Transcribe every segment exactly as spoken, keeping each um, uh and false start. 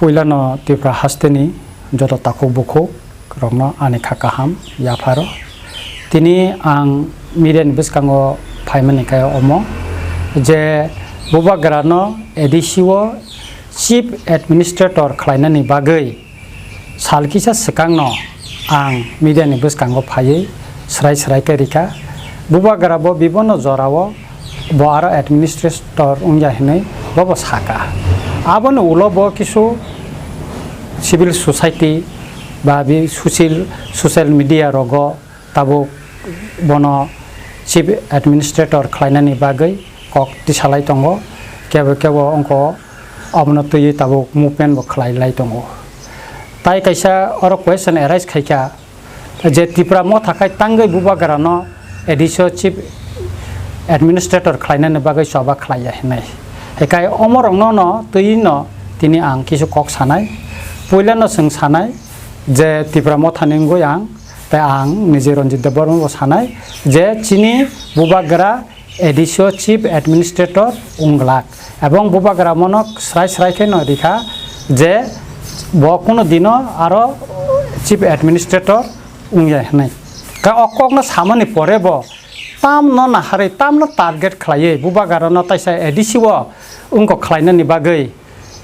Puilano Tripura hasteni joto takhuk bukhuk rokno ani kha kaham yapharo. Tini ang media ni bwskango phaimani khe omo je Bubagrano A D C o Chief Administrator khlainani bagwi sal kisa swkangno ang media ni bwskango phaiwi swrai swrai khe rikha. Bubagra bo bibono jorao bo aro administrator wngya hinwi bobo saka. Aboni ulo bo kisu civil society ba bi social, social media rogo tabuk bono chief administrator khlainani bagwi kok tisalai tongo. Kebo kebo wngkha omono twiwi tabuk movement bo khlai lai tongo. Tai kaisa oro question arise khaikha, je Tipra Motha khai tangwi Bubagrano A D C o Chief Administrator khlainani bagwi choba khlaiya hinwi. Hikai omorokno no twiwi no tini ang kisu kok sanai. Puila no chwng sanai je Tipra Mothani wngwi ang, tei ang nije Ranjit Debbarma bo sanai je chini Bubagra A D C o Chief Administrator wng glak, ebong Bubagra mono srai srai khe no rikha je bo kuno dino aro Chief Administrator wngya hinwi. Ka o kokno samani pore bo tamno naharwi, tamno target khlaiwi Bubagrano taisa A D C o wngkok khlainani bagwi,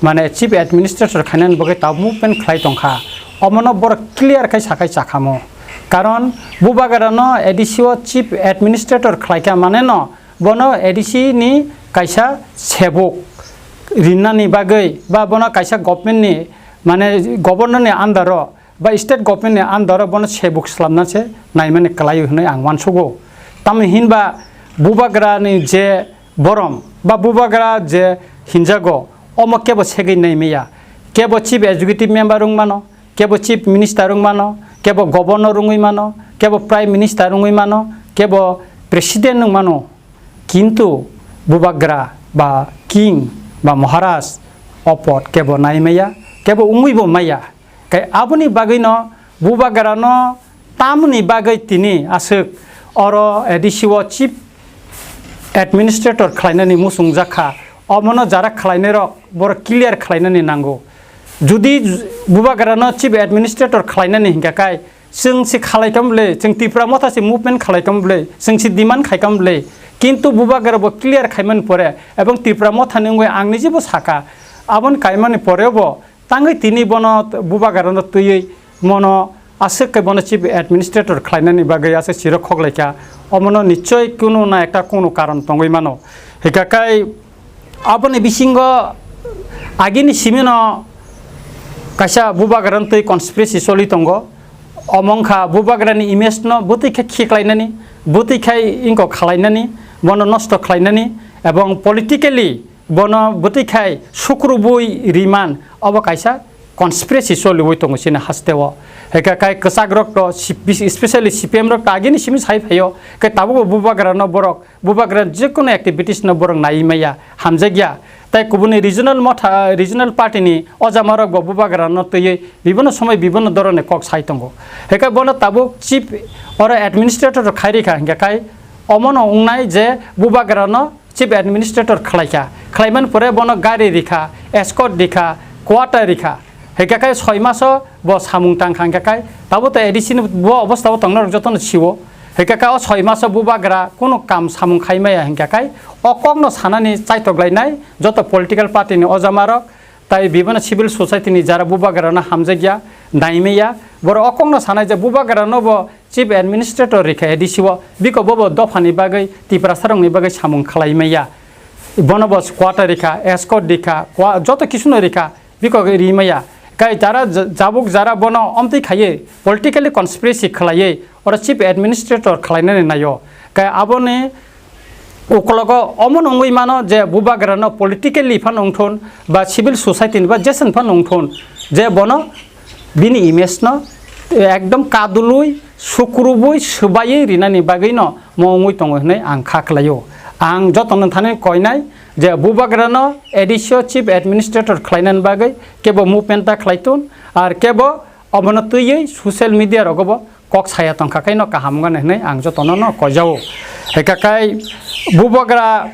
mane Chief Administrator khainani bagwi tabuk movement khlai tongkha. Omono borok clear khai sakhai chakhamo. Karon Bubagrano A D C o Chief Administrator khlaikha mane no bono A D C ni kaisa sebuk rinnani bagwi ba bono kaisa government ni, mane governor ni under o ba state government ni under o bono sebuk slamna se naimani kwlaio hinwi ang uansugo. Tamni hinba Bubagra ni je borom ba Bubagra je hinjago, omo kebo segwi naimaya. Kebo Chief Executive Member wng mano, kebo Chief Minister wng mano, kebo Governor wngwi mano, kebo Prime Minister wngwi mano, kebo President wng mano. Kintu Bubagra ba King ba Maharaj o pod kebo naimaya, kebo wngwibo maya. Kai aboni bagwino Bubagrano tamoni bagwi tini aswk oro A D C o Chief Administrator khlainani muchungjak kha, omono jara khlainairok borok clear khlainani nango. Judi Bubagrano Chief Administrator khlainani hinkha kai, chwng se khalai tong bwle, chwng Tipra Motha se movement khalai tong bwle, chwng se demand khai tong bwle, kintu Bubagra bo clear khaimani pore ebong Tipra Mothani wngwi ang nijibo saka, aboni kaimani porebo tangwi tini bono Bubagrano twiwi mono aswk khe bono Chief Administrator khlainani bagwi aswk siro khoklaikha, omono nichoi kunu na ekta kunu karon tongwi mano. Hika kai aboni bisingo agini simino kaisa Bubagrano twi conspiracy choli tongo. Omo wngkha Bubagrani image no bwtwi khe khiklainani, bwtwi khai ingkok khalainani, bono nosto khlainani, ebong politically bono bwtwi khai sukrubui riman, obo kaisa conspiracy choliwi tongo chini hasteo. Hika kai kwchakrok to, especially C P M rok to agini simi sai phaio, kai tabukbo Bubagrano borok, Bubagra jekono activities no borok nai maya, hamjakya. Tai kubuni regional motha, regional party ni ojamarok bo Bubagrano twiwi bibono somoi bibono dorone kok sai tongo. Hika bono tabuk chief oro administrator khai rikha hingka kai omono wngnai je Bubagrano chief administrator khlaikha, khlaimani pore bono gari rikha, escort rikha, quarter rikha, hingka khe soi maso bo samung tangkha, hingka khe tabo to A D C ni bo obostha o tongnai rok jotono siwo, hingka khe o soi maso Bubagra kunu kam samung khai maya, hingka khe o kokno sanani chaitok lainai joto political party ni ojamarok, tai bibono civil society ni jara Bubagrano hamjakya, naimaya, borok o kokno sanai je Bubagrano bo Chief Administrator rikha A D C o, biko bobo dophani bagwi, Tiprasarokni bagwi samung khlai maya. Bono bo quarter rikha, escort rikha, kwa-, joto kisuno rikha, biko ri maya. Kai jara j-, jabuk jara bono omtwi khaiwi, politically conspiracy khlaiwi, oro Chief Administrator khlainani naio. Kai aboni ukologo omo nungwi mano je Bubagrano politically phano wngthun ba civil society ni ba jeswng phano wngthun je bono bini image no ekdom kadulwi, sukrubwi, swbaiwi rinani bagwi no mo wngwi tongo hinwi ang kha khlaio. Ang jotono thani koinai je Bubagrano A D C o chief administrator khlainani bagwi kebo movement ta khlaitun, ar kebo obono twiwi social media rogo bo kok saya tongkha khe no kaham wngani hinwi ang jotono no koijao. Hika kai Bubagra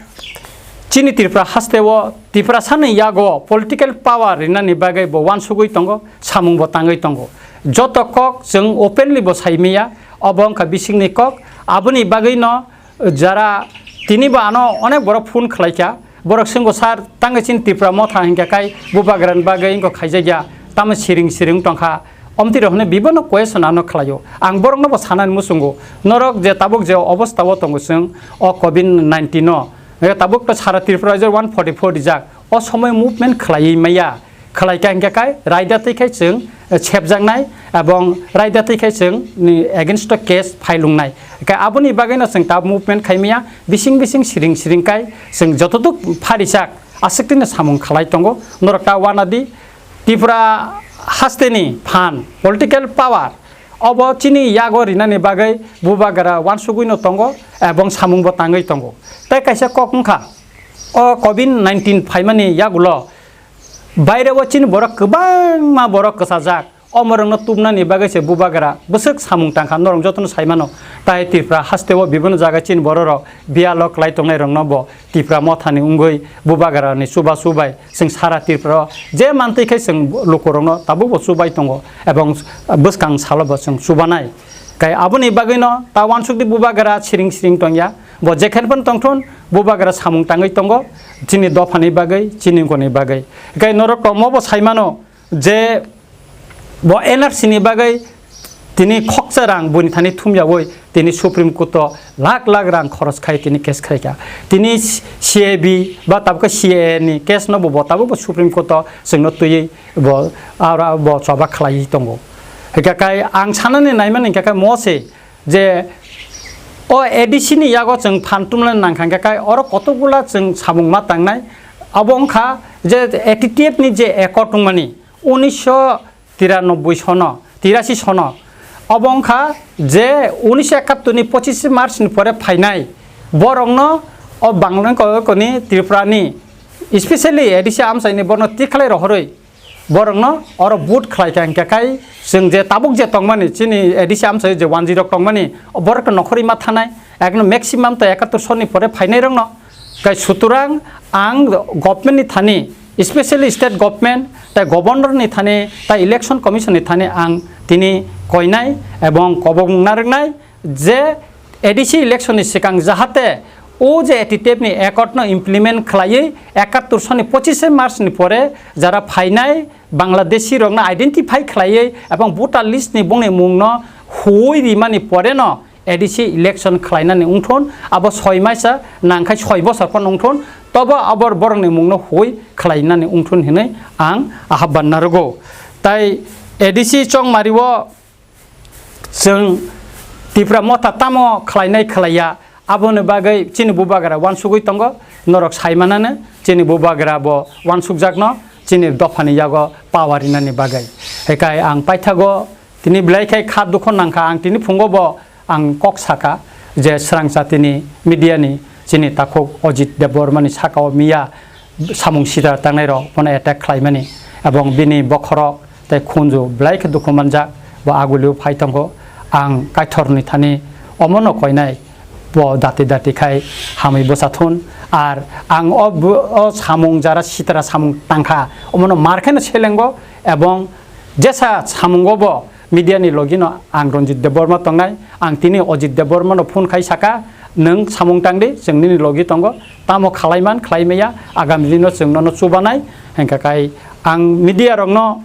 chini Tripura haste o Tiprasa ni yago political power rinani bagwi bo uansugwi tongo, samung bo tangwi tongo. Joto kok chwng openly bo sai maya, obo wngkha bisingni kok. Aboni bagwino jara tini bo ano onek borok phone khlaikha, borok swngo, "Sir, tangwi chini Tipra motha hinkhe kai bubagrani bagwi wngkha khaijakya, tamo siring siring tongkha." Omtwi rok hwnwi bibono question ano khlaio. Ang borokno bo sanani muchungo, norok je tabuk je obostha o tongo chwng o covid nineteen no, eh, tabuk to sara Tripura je one forty four rijak, o somoi movement khlaiwi maya, khlaikha hinkhe kai raida twi khai chwng, eh, sepjaknai, ebong raida twi khai chwng ni against o case file wngnai. Kai aboni bagwino chwng ta movement khai maya, bising bising siring siring kai chwng jototuk pharisak aswk tini samung khlai tongo, norok ta uanadi. Tripura hasteni phan, political power, obo chini yago rinani bagwi bubagra uansugwino tongo ebong samungbo tangwi tongo. Tei kaisa kok wngkha, o covid nineteen phaimani yagulo baireo chini borok kwbangma borok kwchajak, omorokno tubnani bagwi se bubagra bwswk samung tangkha, norok jotono sai mano. Tai Tripura hasteo bibinno jaga chini bororok biyalo kwlai tongnairokno bo Tipra mothani wngwi bubagrani chubachu bai chwng sara Tripura o je mantwi khai chwng lukurokno tabukbo chubai tongo, ebong bwskang salo bo chwng chubanai. Kai aboni bagwino ta uansukdi bubagra siring siring tongya, bo jekhen phano tongthun bubagra samung tangwi tongo chini dophani bagwi, chini wngkoni bagwi. Kai norok tomobo sai mano je bo N R C ni bagwi tini khoksa rang buini thani thumyawi tini Supreme Court o lakh lakh rang khoros khai tini case khaikha. Tini C A B ba tabukhe C A A ni case no bo, bo tabukbo Supreme Court o chwngno twiwi bo aro bo choba khlaiwi tongo. Hwnkhe kai ang sanani naimani hwnkhe kai mo se je o A D C ni yago chwng phan tumlai nangkha hwnkhe kai oro kotokgula chwng samung ma tangnai. Abo wngkha je A T T F ni je accord wngmani, unisho tiranoboi sono, tirasi sono. Obo wngkha je unisho ekattor ni pochis March ni pore phainai borokno o Bangla ko-, koni Tripura ni, especially A D C amchaini borokno tikhalai rohorwi borokno oro vote khlai kha, hwnkhe kai chwng je tabuk je tongmani chini A D C amchai je one zero tongmani, o borokno nokhorwi ma thanai, ekno maximum to ekattor sonni pore phainairokno. Kai sutorang ang government ni thani, especially state government, tai governor ni thani, tai election commission ni thani ang tini koinai ebong kobong narwknai je A D C election ni swkang jahate o je A T T F ni accord no implement khlaiwi ekattor sonni pochis March ni pore jara phainai Bangladeshi rokno identify khlaiwi ebong voter list ni bongni mungno huwi rimani pore no A D C election khlainani wngthun, abo soi maisa nangkhai soi bosor phano wngthun, tobo abor borokni mungno huwi khlainani wngthun hinwi ang ahapban narwgo. Tai A D C chongmario chwng Tipra motha tamo khlainai khlaiya, aboni bagwi chini bubagra uansugwi tongo, norok sai manano chini bubagra bo uansukjakno chini dophani yago power rinani bagwi. Hekai ang paithago tini belai khe kha dukho nangkha, ang tini phungo bo ang kok saka je swrang chatini media ni chini takhuk Ajit Debbarma ni sakao miya samung sitra tangnai rok bono attack khlaimani ebong bini bokhorok tei khunju belai khe dukhu manjak, bo agulio phai tongo. Ang Kaitor ni thani omono koinai bo dati dati khai hamwi bwsa thun, ar ang o bo-, o samung jara sitra samung tangkha omono mar khe no selengo ebong jesa samungo bo media ni logi no ang Ranjit Debbarma tongnai, ang tini Ajit Debbarma no phone khai saka, "Nwng samung tang di, chwng nini logi tongo, tamo khalai man, khlai maya, agami dino chwng nono chubanai." Hwnkha kai ang media rok no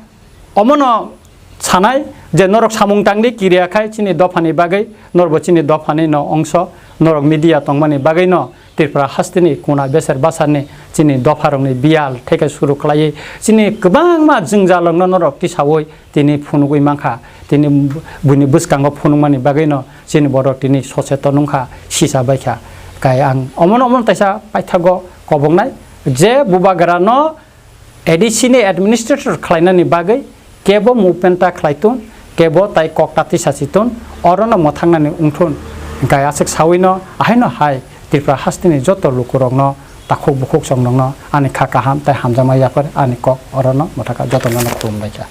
omono sanai je norok samung tang di, kiriya khai chini dopha ni bagwi, norbo chini dopha ni no ongso, norok media tongmani bagwi no Tripura hasteni kuna beser basarni chini dopharokni biyal theke suru khlaiwi chini kwbangma jwngjalrokno norok tisaui tini phunugwi mankha. Tini buini bwskango phunukmani bagwino chini borok tini soseton wngkha, sisa baikha. Kai ang omono omono taisa paithago koboknai je bubagrano A D C ni administrator khlainani bagwi kebo movement ta khlai tun, kebo tai kok ta tisa si tun, orono mwthangnani wngthun. Hwnkhe aswk sawino ahaino hai Tripura hasteni joto lukurokno takhuk bukhuk chongnokno ani kha kaham tai hamjakma yapar ani kok orono mwthaka jotono khulumbaikha.